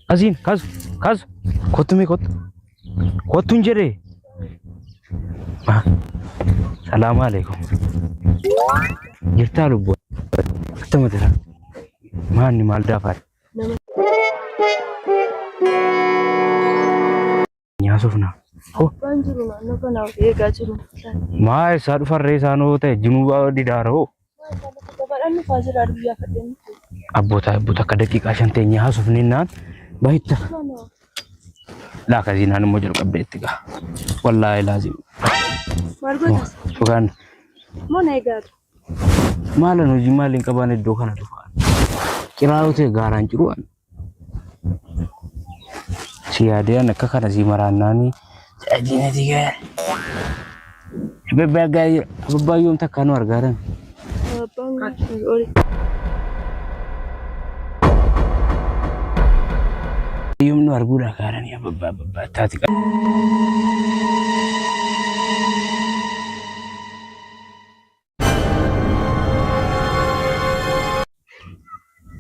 Asiin kaasu kaasu kottu mee kottu kottu hin jedhee. Salaamu alaikum. Jirtaa lubbuu. Akkama jira? Maanni maal daafaa? Nyaasufna. Hoo Waan jiru naannoo kana of eegaa jiru. maa eessaa dhufarree isaanoo ta'e jinuu didaara hoo. Gabaadhaan dhufaa jira guyyaa fadheen. Abboota abboota akka daqiiqaa 5 teenyee haasofninnaan bahitta. Laa kaziinaan immoo jalqabdee itti gaha. Wallaahi laazim. Maal gootas? Dhugaan Moo na eegaatu? maalan hojii maaliin qabaan iddoo kana dhufaa. Ciraa yoo ta'e gaaraan ciru an. Si yaadee an akka kana si maraannaanii ajiinati gaa. Ababbaa gaa jira. Ababbaa yoom takkaa nu argaaran. Abbaan oli. Yoom nu arguudha gaaranii ababbaa ababbaa taati.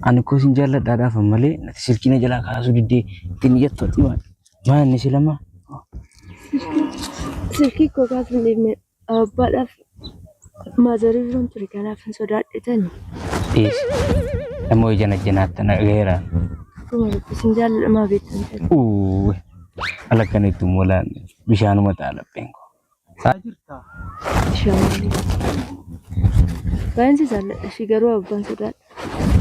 Ani koo sin jaalladhaadhaaf malee nati silkii na jalaa kaasuu diddee ittiin iyyattu ati maal maal inni si lama Silkii koo gaafa hin dhiibne abbaadhaaf maazarii biroon ture kanaaf hin sodaadhetani. dhiisi. Nama ija na jinaatti na gaheera. Akkuma rabbi sin jaalladha maa beektan ta'e. Uuu ala kana itti molaan bishaanuma ta'a lapheen koo. Shamarree. Baay'een si jaalladha ishii garuu abbaan sodaadha.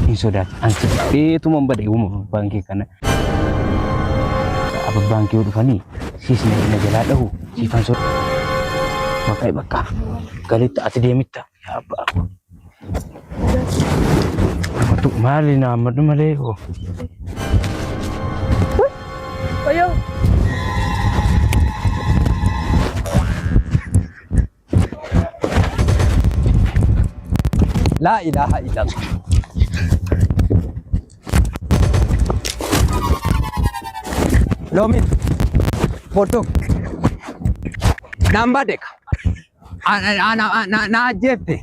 Hin sodaatu. An si beetuman bade uuma abbaan kee kana. Abbaan kee yoo dhufanii siis na na jalaa dhahu siifan sodaa. Maqaa bakka galitti ati deemitta yaa abbaa koo. Maali na ammadhu malee hoo. Wayyoo. Laa ilaaha illallah. Loomiin. Footoo. Naan badeka. Na ajjeefte.